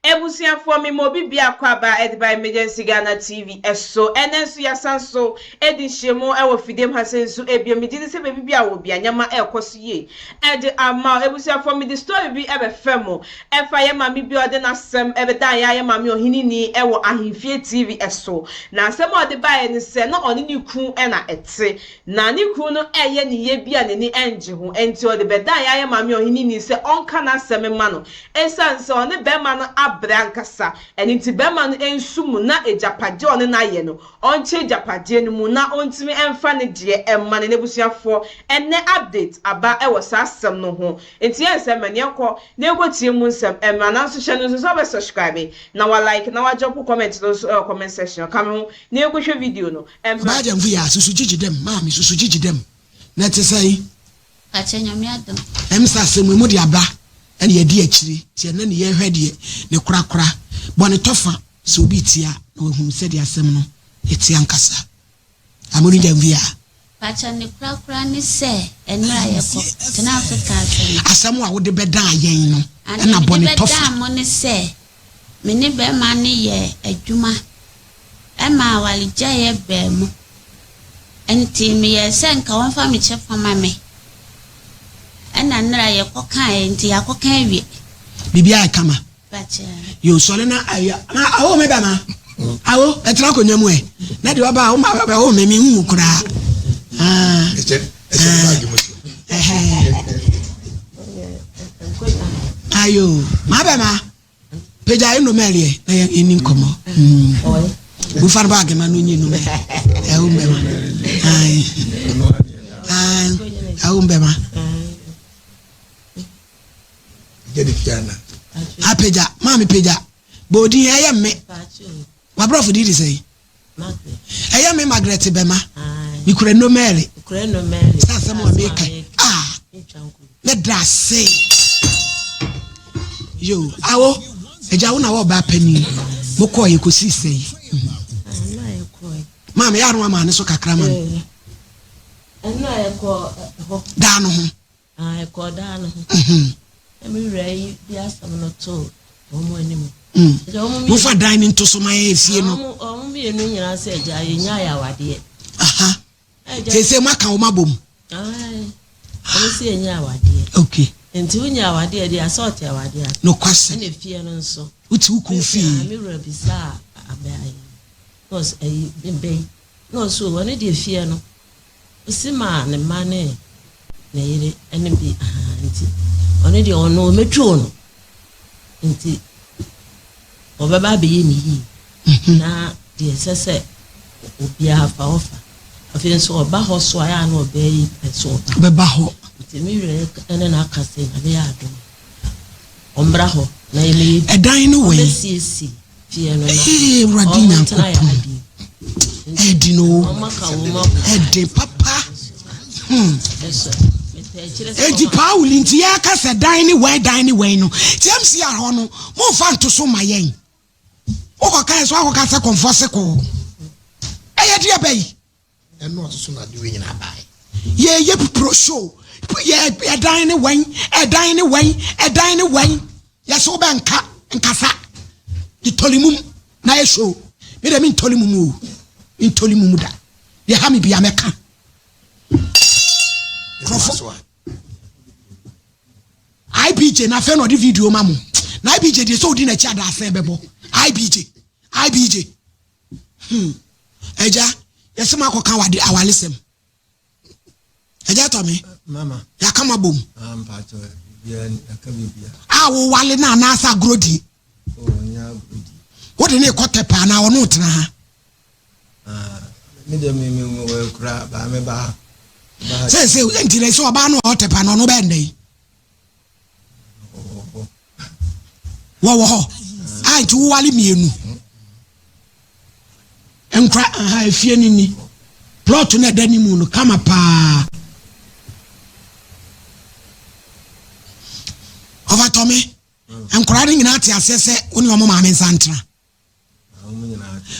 Abusuafoɔ me ma obi biako aba ɛde ba Emergency Ghana TV ɛso. Ɛnɛ nso yɛasan so ɛdi nhyiamu ɛwɔ fidiem ha sɛ nso ebio. Megye di sɛ baabi bi a wɔ bia nneɛma ɛrekɔ so yie ɛde ama wo. Abusuafoɔ, mede story bi ɛbɛfɛ mo ɛfa yɛ maame bi a ɔde n'asɛm ɛbɛdan yɛ ayɛ maame ɔheneni ɛwɔ Ahemfie TV ɛso. Na asɛm a ɔde baeɛ ne sɛ na ɔne ne kunu ɛna ɛte. Na ne kunu no ɛyɛ ne yɛ bi a n'ani ɛngye ho. Ɛnti ɔde bɛdan yɛ ayɛ maame ɔheneni sɛ ɔnka n'asɛm mma no. Esiane sɛ ɔne barima no abrɛ ankasa, ɛno nti barima no nso mu na agyapadeɛ a ɔne no ayɛ no, ɔnkyɛ agyapadeɛ no mu na ɔntumi mfa ne deɛ mma no. N'abusuafoɔ, ɛnnɛ update aba wɔ saa asɛm no ho, nti yɛnsɛ mmɛn, yɛnkɔ na yɛnkɔtie mu nsɛm mmra. Nanso hyɛ no nso sɛ wobɛ subscribe na wa like na wa drop comment no nso wɔ comment section. Ka me ho na yɛnkɔhwɛ video no mmra. Ɔbaa gyamfo yi a, susu gyigyi dɛm, maame susu gyigyi dɛm, na ɛte sɛn? Pakyɛ Nyame adom. Ɛm sɛ asɛm yi mode aba ɛna yɛdi akyire nti ɛnɛ ne yɛhwɛ deɛ ne korakora bɔ ne tɔfa sɛ obi retie a na wahunu sɛdeɛ asɛm no te ankasa. Amonu Gyamfi a. Pakyɛ ne korakora ne sɛ ɛnora yɛkɔ tena ase ka asɛm. Asɛm a wode bɛdaa yɛn no Adeɛ ɛna bɔ mede ne tɔfa. bɛdaa mo ne sɛ me ne bɛɛma no yɛɛ adwuma ɛma awaregyaeɛ baa mu. Nti meyɛɛ sɛ nka wɔmfa me kyɛfa ma me. Ɛna nnora yɛkɔkaeɛ nti yɛakɔka awie. Biribi ayɛ kama. Bakyɛ. Yo sɔre na ayi ma awo me bɛma awo ɛtena akonnwa mu ɛ na deɛ ɔba a woma bɛwo me me nhu koraa. Ah, ah, ayo ma bɛma. Pagya nnome deɛ na yɛn ni nkɔmɔ. Wofa no baage ma no nyi nnome. Ɛwo mbɛma. Ayi. Ayi. Ɛwo mbɛma. Apagya maame pagya. Bɔɔdin ɛyɛ mme. Wabrɔfo di di sɛ yi. Ɛyɛ me Margaret Bɛma. Mekura nnomɛɛle. Sɛ asɛm a meka ah mɛda ase. Yo awo agya wo na wɔ ɔbaa panin. Mokɔɔ yɛ kɔsii sɛ yi. Maame yɛ ano ama ne so kakra ma no. Daa no ho. Ah, ɛkɔɔ daa no ho. Na me wura yi de asɛm no too wɔn anim. Mofa dan no nto so ma yɛ efie no. Wɔn mmienu nyinaa sɛ agya yɛnya yɛ awadeɛ. Aha. Sese mo aka wɔn abom. Wɔn sɛ yɛnya awadeɛ. Okay. Nti wonya awadeɛ deɛ asɛ ɔte awadeɛ ase. Nokwasɛm. Ɛna efie no nso. Wote wo kun fie. Me wura bisaa abɛ ayi. Nɔɔse ayi bɛyi. Nɔɔse o wɔn deɛ fie no. Osi maa ne mma ne ne yere ne bi ahaa nti ɔno deɛ ɔno ɔmɛtwoo no nti ɔbɛba abɛyɛ ne yie mhm. na deɛ ɛsɛ sɛ obiara fa ɔfa afei nso ɔba hɔ so a ɛyɛ a na ɔbɛyɛ yi pɛ so ɔba bɛba hɔ nti me werɛ ɛne no aka sɛ nyame yɛ adom ɔmmra hɔ na yɛmɛyɛ bi ɛdan no wɔ yi ɔbɛsiesie fie no na Ee, Awurade ɔmo ntena yɛ Nyankopɔn. adeɛ Ɛden o. Ɛden papa. Hmm. Enti Paul nti yɛka sɛ dan ne wɛn dan ne wɛn no. Ti MCR hɔ no, momfa nto so ma yɛn. Wokɔka yɛ so akɔka sɛ kɔmfɔ se kɔɔ. Ɛyɛ deɛ bɛyi. Ɛno ɔso so na ade wei nyinaa bae. Yɛyɛ pro show. Yɛ ɛdan ne wɛn, ɛdan ne wɛn, ɛdan ne wɛn. Yɛsɛ wobɛ nka nkasa. De tɔli mum na yɛ show. Me de me ntɔli mum o. Me ntɔli mum da. Deɛ ha me bia mɛka. Nkurɔfo IBJ na afei na ɔde video ma mo. Na IBJ deɛ sɛ odi n'akyi adaasɛn bɛbɔ. IBJ IBJ. Hmm. Agya, yɛsɛ mo akɔka wade awalesɛm. Agya tɔ me. Mama. Yɛaka mo abom. Ah, mpatsɔ, yɛaka biribiara. A wowale no anaasɛ agorɔ die? Oh, nyɛ agorɔ die. Wode ne kɔ tɛpɛ anaa ɔno tena ha? Ah, me deɛ me me wɔ kura baa me ba ha. Sɛ sɛ nti na sɛ ɔbaa no a ɔtɛpɛ no ɔno bɛn dɛn? Wɔwɔ hɔ. A nti wowale mmienu. Nkora aha efie no ni. Plot no ɛda ne mu no kama paa. Ɔfatɔme, nkora no nyinaa te aseɛ sɛ wo ne ɔmo maame nsa ntena.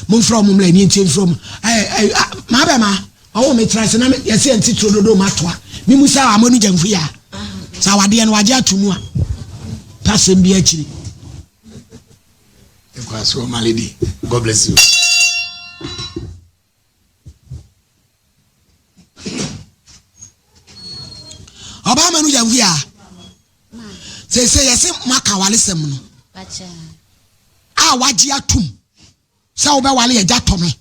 Momfrɛ ɔmo mmra ani ntie mfrɛ ɔmo. Ɛɛ ɛɛ maa bɛ ma ɔwɔ me tra se na yɛsɛ yɛn ti turo dodo ma toa. Me mu sɛ amɔ no gyamfo ya. Sɛ awadeɛ no wagye ato mu a. Pasɛm bi akyiri. Nkwasoɔ my lady. God bless you. Ɔbaa ma no yɛ wia. Sese yɛse maka awalesɛm no. A wagye atum sɛ wobɛwale agya tɔ me.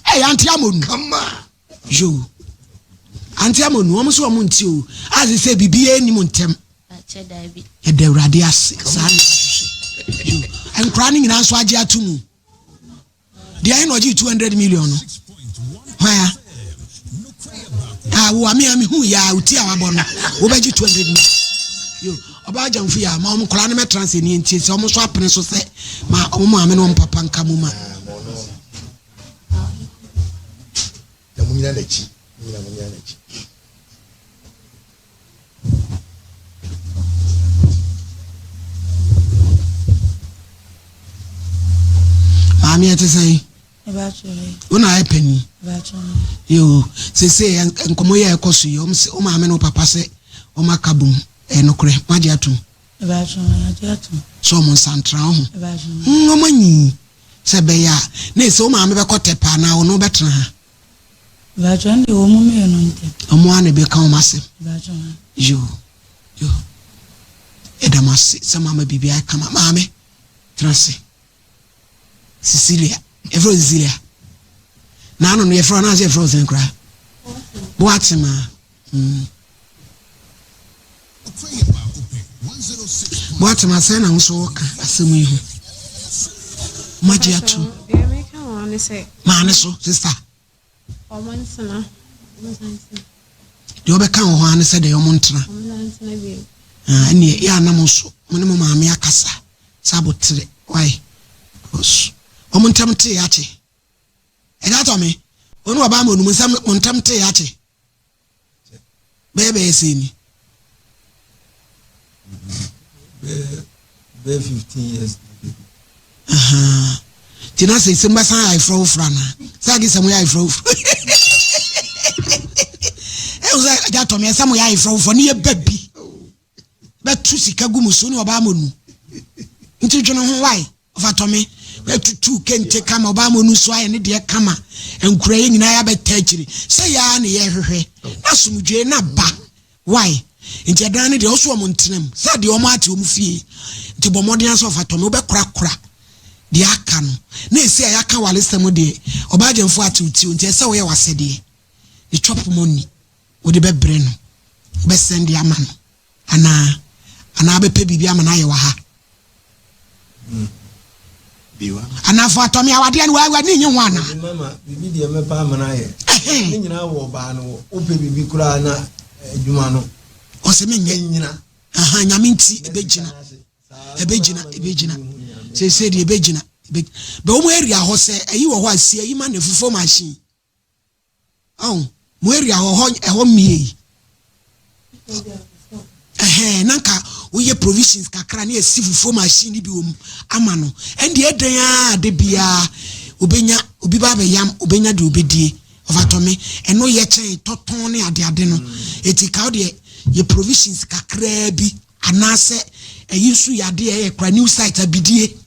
Ɛyɛ ante amonu. Yo. Ante amonu wɔn nso wɔn nti o. A sese biribi anim ntɛm. Yɛda Awurade ase saa na ɛhwehwɛ. Yo. Nkora no nyinaa nso agye ato mu. Deɛ ahe na ɔgye 200 million no? Hwan a? Ah, wo ame a mehu ya wo ti a wabɔ no wobɛgye 200 million. Yo, ɔbaa agyamfo yi a ma wɔn nkwadaa no mɛtra ase nie ntie sɛ wɔn nso apene so sɛ ma wɔn maame ne wɔn papa nka mu ma. Na mo nyina n'akyi, mo nyina mo nyina n'akyi. Maame ɛte sɛn? Wo na ayɛ panyin. Yoo, sese nkɔmɔ yi a ɛkɔ so yi, wɔn sɛ wo maame ne wo papa sɛ wɔn aka bom, ɛyɛ nokorɛ, mo agye atum? Sɛ wɔn nsa ntra wo ho. Hmm, wɔn anyi sɛ ɛbɛyɛ a, na ɛsɛ wo maame bɛkɔ tɛpɛ anaa wo ne wo bɛtena ha? Mpakyɛw ɛnde wɔn mmienu ntɛm. Wɔn ara na ɛbɛka wɔn asɛm. Mpakyɛw ha. Yoo yoo yɛda mo ase sɛ mo ama biribi ayɛ kama. Maame tena ase. Cecilia yɛfrɛ wo Cecilia. Naano no yɛfrɛ wo anaasɛ yɛfrɛ wo sɛn koraa? Boatema. Mm. Boatema sɛn na wo nso woka asɛm yi ho? Magye ato. Maame so sista. Deɛ ɔbɛka wɔ hɔ ara ne sɛ deɛ ɔmo ntena. Ɛneɛ yɛ anam nso mo ne mo maame akasa sɛ abotere why because ɔmo ntɛm tee akye. Ɛgya atɔ me ɔne ɔbaa ma onum nsɛm mo ntɛm tee akye. Bɛyɛ bɛyɛ sɛ ni. Bɛyɛ 15 years. Nti na sɛ sɛ mbɛsan ayɛ ayeforɔ foforɔ anaa? Sɛ agye sɛ moyɛ ayeforɔ foforɔ. Ɛwɔ sɛ agya tɔ me ɛsɛ moyɛ ayeforɔ foforɔ ne yɛba bi bɛto sika gu mu so ne ɔbaa mɔnu. Nti dwene ho wae. Ɔfa tɔ me bɛtutu kente kama ɔbaa mɔnu nso ayɛ ne deɛ kama nkura yɛ nyinaa yɛabɛta akyiri sɛ yɛa ne yɛhwehwɛ na asomdwoe na ba. Why? Nti ɛdan no deɛ ɔso wɔn ntena mu sɛ deɛ wɔn ate wɔn fie nti bɔ mmɔden asɛ ɔfa tɔmɛ wobɛkorakora deɛ aka no na esi a yɛaka walesɛm deɛ ɔbaa gyɛmfo ate wo ti nti ɛsɛ woyɛ wasɛdeɛ ne chop money wode bɛbrɛ no wobɛsɛn de ama no anaa anaa bɛpɛ biribi ama no ayɛ wɔ ha. Anafo atɔ me awadeɛ no w'ani nye ho ana. Mama biribi deɛ mɛpa ama no ayɛ. Ne nyinaa wɔ ɔbaa no wɔ wopɛ biribi koraa na adwuma no. Ɔsɛ menyɛ. Nyina. Nyame nti ɛbɛgyina ɛbɛgyina ɛbɛgyina seesei deɛ ɛbɛgyina bɛ wɔn area hɔ sɛ ɛyi wɔ hɔ a si ayi ma na fufuo machine. Ɔn, mo area hɔ, hɔ, ɛhɔ mmie yi. Ɛhɛn, na nka woyɛ provisions kakra ne asi fufuo machine bi wɔ mu ama no. Ɛnde ɛdɛn ara de biara, obenya, obi ba abɛyam, obenya deɛ obedie. Ɔfatɔ me, ɛno yɛ kyɛn tɔtɔn ne adeade no. Eti ka wo deɛ, yɛ provisions kakraa bi, anaasɛ ɛyi nso yɛ adeɛ ɛyɛ kora new site abidie.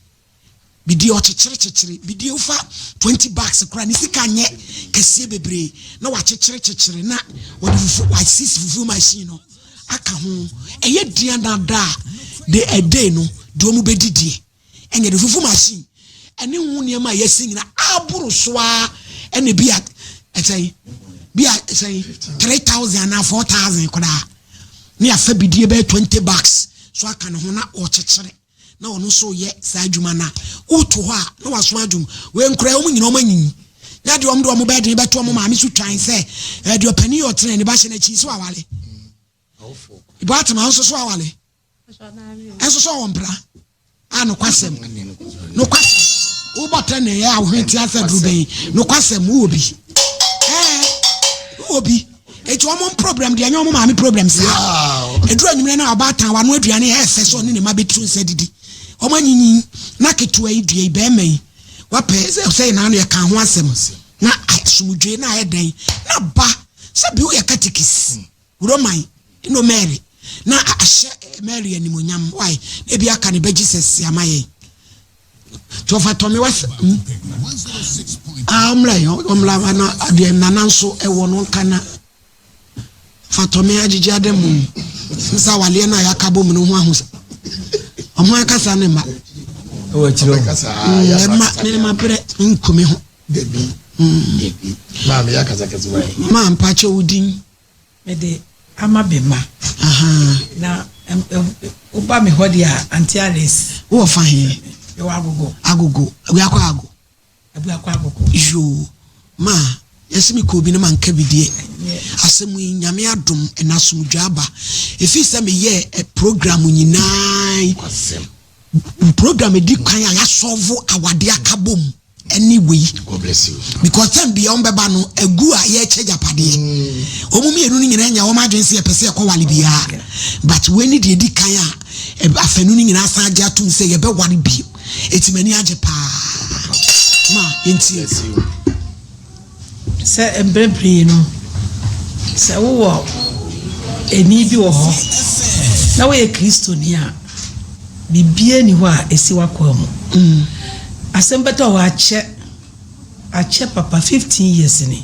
Bidie ɔkyekyere kyekyere bidie wofa 20 bags koraa ne sika nyɛ kɛseɛ bebree na wakyekyere kyekyere na wɔde fufuo wasisi fufuo machine no aka ho ɛyɛ dian dada a de a day no deɛ wɔn bɛdi deɛ ɛnyɛ de fufuo machine ɛne ho nneɛma a yɛasi nyina aboro so ara ɛna bi a ɛsɛn bi a ɛsɛn 3000 anaa 4000 koraa ne afa bidie bɛyɛ 20 bags so aka ne ho na ɔkyekyere na ɔno nso reyɛ saa adwuma no a, woto hɔ a na waso adwom. Wei nkoraa wɔn nyinaa wɔn anyinyi. Na deɛ wɔn de wɔn bɛyɛ den bɛto wɔn maame so twan sɛ ɛɛ deɛ ɔpanin yɛ ɔtena ne ba hyɛ n'akyi so awale. Ibo atema nso so awale. Nso so ɔwɔ mpra. A nokwasɛm. Nokwasɛm. Wobɔ tɛ na ɛyɛ ahohene ti asɛ duro bɛn. Nokwasɛm wowɔ bi. Ɛɛ wowɔ bi. Eti wɔn problem deɛ ɛnyɛ wɔn maame problem saa. Eduru anwummerɛ na ɔbaatan wano aduane ɛyɛ fɛ sɛ ɔne ne mma bɛtu nsa didi. Wɔn anyinyin na ketewa yi dua yi bɛrima yi wapɛ sɛ yɛn ano yɛka ho asɛm na asomdwoe na ayɛ dɛn na ba sɛ bi woyɛ katikis Roman no Mary. Na ahyɛ Mary animonyam why na ebi aka ne ba Jesus ama yɛn. Nti ɔfa tɔme wa hmm. Ah ɔmmra yi ɔmmra na adeɛ nana nso ɛwɔ no nka na fa tɔme agyegye adɛ mu nsa awaleɛ no a yɛaka bɔ mu no ho aho ɔmo akasa ne ma ɛma ne ma brɛ nkume ho maa mpakyɛ wo din Mede ama me mma. Na woba me hɔ deɛ a, Auntie Alice. Wowɔ fa he? Mewɔ Agogo. Agogo. Abuakɔ Ago. Abuakɔ Agogo. Yoo. Ma, yɛse me kɔɔ bi na manka bi deɛ. Asɛm yi, Nyame adom, ɛna asomdwoe aba. Ɛfiri sɛ meyɛɛ program nyinaa yi, program ɛdi kwan a yɛasɔlvo awadeɛ akabom. ɛne wei because time bia wɔn bɛba no agu a yɛkyɛ gyapadeɛ mm. wɔn mmienu no nyinaa nya wɔn adwene sɛ yɛpɛ sɛ yɛkɔ wale biara but wei ne deɛ edi kan a afɛnu no nyinaa san agye atum sɛ yɛbɛware bio eti m'ani agye paa ma yɛntie. Sɛ mprɛ pii no, sɛ wowɔ ɛni bi wɔ hɔ na woyɛ Kristoni a, biribiara nni hɔ a ɛsi w'akoa mu. Asɛm bɛtɔ hɔ akyɛ, akyɛ papa, 15 years ni.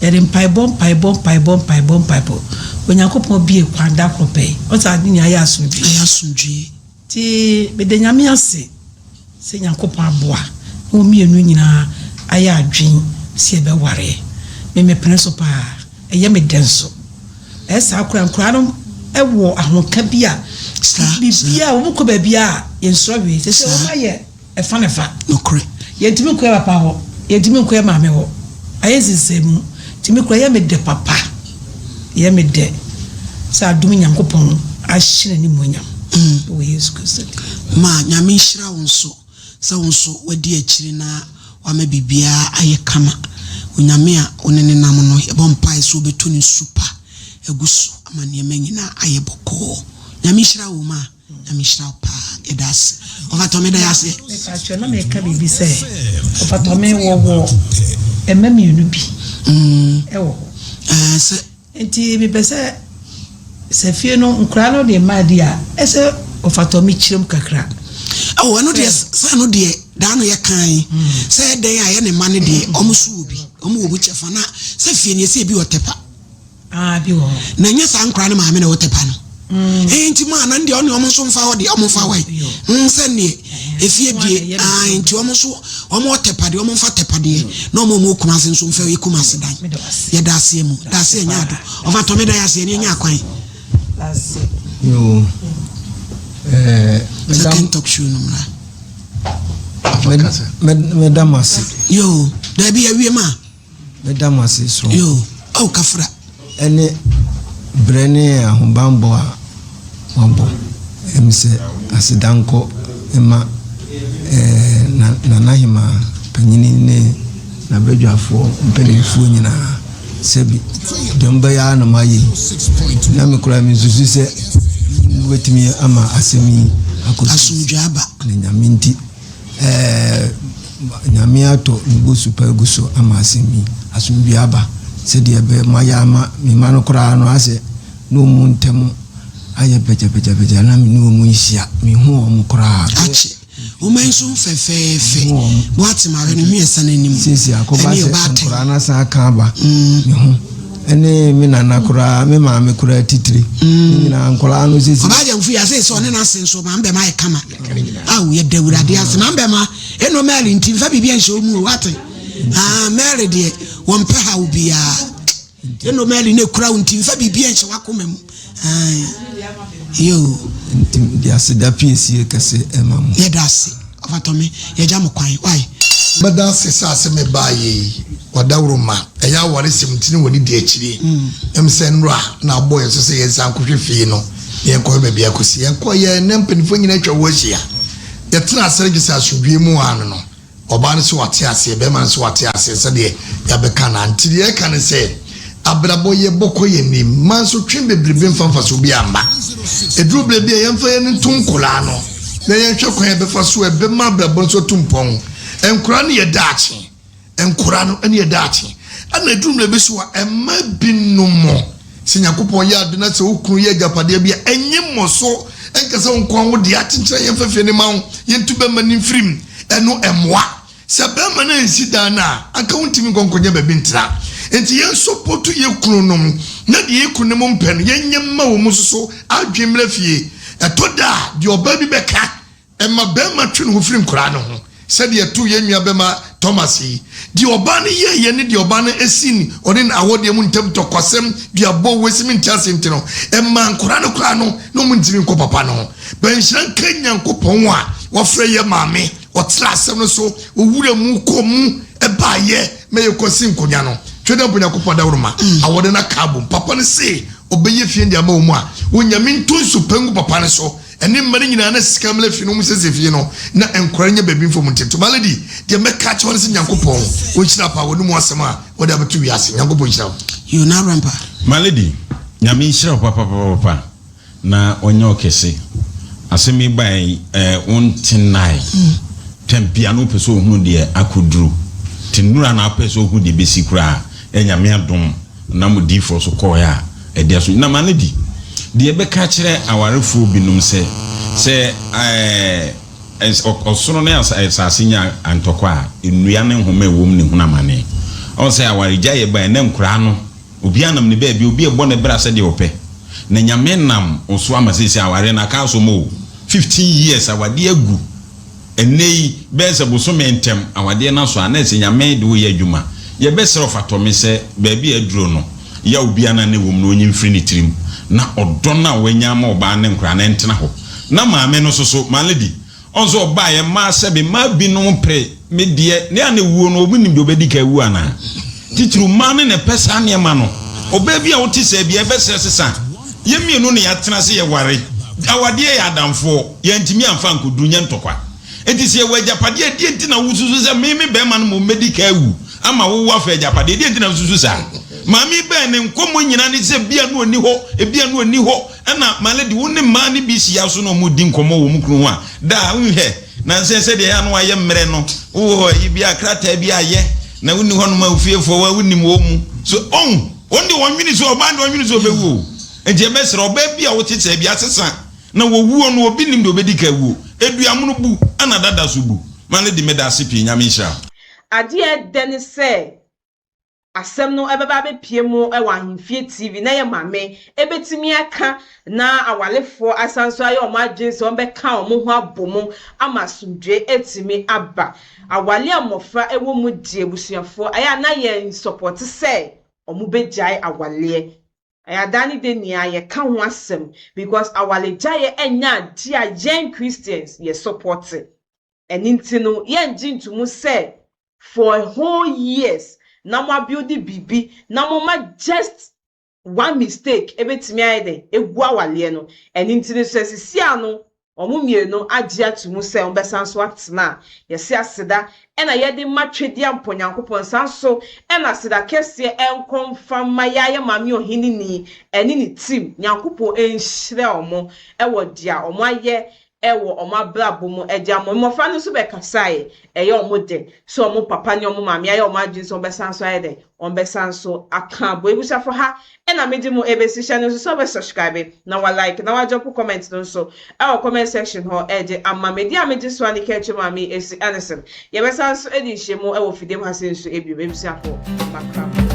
Yɛde mpaebɔ, mpaebɔ, mpaebɔ, mpaebɔ, mpaebɔ. Onyankopɔn bue kwan da koro pɛ. Ɔsɛ ade nyinaa yɛ asomdwie. Ɛyɛ asomdwie. Nti meda Nyame ase sɛ Nyankopɔn aboa na wɔn mmienu nyinaa ayɛ adwen sɛ yɛbɛware. Me mepene so paa, ɛyɛ me dɛ nso. Ɛyɛ saa koraa nkwadaa no wɔ ahokeka bi a biribiara wɔn kɔ baabiara a yɛnsuro hwee. Sɛsɛ wɔn ayɛ ɛfa ne fa. Nokorɛ. Yɛntumi nkɔ yɛ papa hɔ, yɛntumi nkɔ yɛ maame hɔ. Ayɛ nsensɛnmu. Nti me koraa ɛyɛ me dɛ papa. Ɛyɛ me dɛ sɛ adom Nyankopɔn ahyɛ n'animuonyam wɔ Yesu Kristo din. Ma Nyame nhyira wo nso sɛ wo nso wadi akyire na wama biribiara ayɛ kama. Onyame a wo ne no nam no yɛbɔ mpaeɛ sɛ ɔbɛtɔ ne nsu pa agu so ama nneɛma nyinaa ayɛ bɔkɔɔ. Nyame nhyira wo ma. Nyame nhyira wo paa yɛda ase ɔfatɔme da yɛase. Mepakyɛw na meka biribi sɛ ɔfatɔme wɔwɔ mma mienu bi ɛwɔ hɔ. Ɛɛ sɛ. Nti mepɛ sɛ sɛ fie no nkoraa no de mma di a ɛsɛ ɔfatɔme kyerɛ mu kakra. Oh ɛno deɛ sɛ ɛno deɛ daa no yɛ kan sɛ ɛdɛn a yɛ ne mma no deɛ ɔmo so wɔ bi ɔmo wɔ mu kyɛfa na sɛ fie no yɛsɛ ebi wɔ tɛpa. Ah, bi wɔ hɔ. Na nyɛ saa nkora ne maame na ɛwɔ tɛpa no. Mm. Eh, nti maa na deɛ ɔne ɔmo nso mfa hɔ deɛ ɔmo mfa hɔ yi. Mm, sɛ neɛ efie bie. Ah, nti ɔmo nso ɔmo wɔ tɛpa deɛ ɔmo mfa tɛpa deɛ. Mm. Na ɔmo ɔmo Kumase nso mfa yɛ Kumase dan. Yɛ da aseɛ mu. Da aseɛ nyɛ ado. Ɔfa tɔme da yɛ aseɛ ne nya akwan. Yoo. Eh, Second talk show no mra. Meda mo ase. Yoo, dabi awie ma. Meda mo ase soronko. Yoo, oh kafra. Ɛne brɛ ne ahobanbɔ a wabɔ. Ɛm sɛ aseda nkɔ mma ɛɛ Nana Hemaa panyini ne n'abadwafoɔ mpanimfoɔ nyinaa. Sɛbi deɛ mobɛyɛ ara na moayɛ yi. Na me koraa mensusu sɛ mobɛtumi ama asɛm yi akɔ so. Asomdwoeɛ aba. Na Nyame nti. Ɛɛ, Nyame atɔ ne bosu pa agu so ama asɛm yi asomdwoe aba. Sɛdeɛ ɛbɛyɛ moayɛ ama me mma no koraa no, asɛ ne wɔn ntam ayɛ pɛkyɛpɛkyɛpɛkyɛ na me ne wɔn nhyia, menhu wɔn koraa. Akye, wo mma nso fɛfɛɛfɛ, boate ma awɛ no mmiɛnsa no anim, Seesei akɔba ɛne sɛ ɔbaatan. nkwadaa no asan aka aba me ho. Ɛne me nana koraa, me maame koraa titire. Ne nyinaa nkwadaa no seesei. Ɔbaa gyamfo yi ase sɛ ɔne n'ase nso maame bɛma ayɛ kama. Ao yɛda Awurade ase. Maame bɛma eno Mary nti nfa biribi nhyɛ wo mu o wate. Ah Mary deɛ wɔmpɛ haw biara. Eno Mary na ekura wo nti nfa biribi nhyɛ w'akoma mu. Yo. Nti mede aseda piesie kɛse ɛma mo. Yɛda ase. Ɔfatɔme yɛgya mo kwan why. Mɛda ase sɛ asɛm a ɛbaeɛ yi wadaworo ma ɛyɛ awaresɛm nti na w'ani di akyire. Ɛm sɛ nnora na abɔ yɛn so sɛ yɛnsan nkɔhwɛ fie no na yɛnkɔhwɛ baabi akɔsi. Yɛnkɔeɛ na mpanimfoɔ nyinaa atwa hɔ ahyia. Yɛtenaa ase no gye sɛ asomdwoeɛ mu ara no no. Ɔbaa no se wate aseɛ, barima no se wate aseɛ sɛdeɛ yɛabɛka no a. Nti deɛ yɛka ne sɛ, abrabɔ yɛbɔ kɔ yɛn anim, mma nso twe bebrebe mfa mfasoɔ biara mma. Ɛduru berɛ bi a yɛmfa yɛn ani nto nkwadaa no na yɛnhwɛ kwan a yɛbɛfa so a ɛbɛma abrabɔ nso atu mpɔn. Nkwadaa no yɛ daakye. Nkwadaa no ne yɛ daakye. Ɛna ɛduru mmerɛ bi so a, mma binom. Sɛ Nyankopɔn yɛ ade na sɛ wo kunu yɛ agyapadeɛ bi a, ɛnye mmɔ so nka sɛ wo nko ara wo dea, kyenkyena yɛmfa fie no mma wo, yɛntu bɛmma no mfiri mu. Ɛno ɛmmoa. Sɛ bɛrima no ansi dan no a, anka wontumi nkɔ nkɔnya baabi ntena. Enti yɛnsɔpɔto yɛn kununom, na deɛ yɛn kununom mpɛ no, yɛnyɛ mma wɔn nso so adwene mmra fie. Ɛtɔ da a, deɛ ɔbaa bi bɛka, ɛma barima twe ne ho firi nkwadaa no ho, sɛdeɛ ɛtoo yɛn nuabɛma Thomas yi. Deɛ ɔbaa no yɛeɛ ne deɛ ɔbaa no sii ɔne n'awɔdeɛ mu ntam ntɔkwasɛm, duabɔ, wei se mente aseɛ nti no, ɛmaa nkwadaa no koraa no, na wɔntumi nkɔ papa no ho. But nhyira nka Nyankopɔn a wafrɛ yɛn maame Ɔtraa asɛm no so wɔ wura mu kɔɔ mu baeɛ ma yɛkɔsi nkonnwa no. Twedampɔ Nyankopɔn adaworoma a wɔde no aka abom. Papa no se ɔbɛyɛ fie no de ama wɔn a Onyame nto nsu pa ngu papa no so ɛne mma no nyinaa na sika mmra fie no wɔn siesie fie no na nkwadaa no nya baabi mfa wɔn nti nto. My lady, deɛ mɛka akyerɛ wo ne sɛ Nyankopɔn ɔnhyira paa w'anomu asɛm a wode abɛto wiase. Nyankopɔn nhyira wo. Yoo na Abrɛmpa. My lady, Nyame nhyira wo papapapapa. Na ɔnyɛ ɔkɛse. Asɛm yi bae yi, eh, wonte nnae. Tɛm bia na wopɛ sɛ ohunu deɛ akɔduru. Te nnura na wopɛ sɛ ohu deɛ ɛbɛsi koraa. Ɛ Nyame adom na mo diifoɔ so kɔɔɛ a, ɛde aso. Na ma no di. Deɛ ɛbɛka akyerɛ awarefoɔ binom sɛ, sɛ eh, ɔsono ne asase nya ntɔkwa a, nnua ne nhoma a ɛwɔ mu na ɛhunu amane. Ɔhu sɛ awaregyaeɛ bae na nkoraa no, Obiara nam ne baabi, obi ɛbɔ ne bra sɛdeɛ ɔpɛ. Na Nyame nam wo so ama seesei awareɛ no aka asom oo. 15 years awadeɛ agu. Ɛnnɛ yi bɛyɛ sɛ bosome ntɛm awadeɛ no asɔ a na ɛsɛ Nyame de wo yɛ adwuma. Yɛbɛsrɛ wo fatɔ me sɛ baabi a aduro no, yaw biara no a na ɛwɔ mu no ɔnyi mfiri ne tirim na ɔdɔ no a wanya ama ɔbaa ne nkoraa no ɛntena hɔ. Na maame no nso so, my lady, Ɔn sɛ ɔbaeɛ mmaa sɛbe mmaa binom pere me deɛ ne a na ɛwuo no ɔmo nim deɛ ɔbɛdi kan awu anaa? Titiriw mmaa no na ɛpɛ saa nneɛma no. Ɔbaa bi a wote saa biara ɛbɛsrɛ sesa. Yɛn mmienu na yɛatena ase yɛware. Awadeɛ yɛ adamfoɔ. Yɛantumi amfa ankɔduru nyɛ ntɔkwa. Enti sɛ yɛwɔ agyapadeɛ a deɛ nti na wosusu sɛ me me barima no mmom mɛdi kan awu ama wo woafa agyapadeɛ? Deɛ nti na wosusu saa? Maame yi bɛn ne nkɔmmɔ nyinaa ne sɛ ebia na ɔnni hɔ, ebia na ɔnni hɔ. Ɛna my lady wo ne mmaa no bi hyia so na wɔn redi nkɔmmɔ wɔ wɔn kunu ho a, da a wonhwɛ nansa yi sɛdeɛ ɛyɛ a na wayɛ mmerɛ no, wowɔ ayi bi a krataa bi ayɛ na wonni hɔnom a ofiefoɔ wa wonim wɔn mu so ɔn wɔn deɛ wɔnwene so ɔbaa deɛ ɔnwene so ɔbɛwu o nti ɛbɛsrɛ ɔbaa bi a wote sɛ bi asesa na wɔwuo no obi nim deɛ ɔbɛdi ka wuo eduamono bu ɛna dada so bu my lady meda ase pii Nyame nhyira wo. Adeɛ a ɛdɛ ne sɛ asɛm no bɛba abɛpue mu wɔ Ahemfie TV na yɛ maame bɛtumi aka na awalefoɔ asan nso ayɛ wɔn adwene sɛ wɔbɛka wɔn ho abɔ mu ama asomdwoeɛ atumi aba. Awale a mmɔfra wɔ mu deɛ abusuafoɔ ɛyɛ a na yɛn sɔpɔte sɛ wɔbɛgyae awaleɛ. Ɛyɛ a daa ne da nyinaa yɛka ho asɛm because awaregyaeɛ nyɛ adeɛ a yɛn Christians yɛ sɔpɔte. Ɛno nti no yɛngye ntomu sɛ for a whole years na mo abuilde biribi na moma just one mistake ɛbɛtumi ayɛ dɛn agu awaleɛ no. Ɛno nti no sɛ sisi a no wɔn mmienu agye ato mu sɛ wɔbɛsan so atena a, yɛse aseda na yɛde ma Twedeampɔ Nyankopɔn saa nso na aseda kɛseɛ nkɔ mfa mma yɛayɛ Maame Ɔheneni ɛne ne team Nyankopɔn nhyira wɔn wɔ deɛ wɔn ayɛ wɔ wɔn abrabɔ mu de ama. Mmɔfra no nso bɛkasaeɛ. Ɛyɛ wɔn dɛ sɛ wɔn papa ne wɔn maame ayɛ wɔn adwene sɛ wɔbɛsan so ayɛ dɛn? Wɔbɛsan so aka abɔ. Abusuafo, ha na mede mo rebɛsi. Hyɛ no nso sɛ wobɛ subscribe na wa like na wa drop comment no nso wɔ comment section hɔ de ama me. Deɛ a megye so ara ne Kɛkyɛ Maame Esi Anderson. Yɛbɛsan so adi nhyiamu wɔ fidiem ha sei nso bio. Abusuafo, makra mo.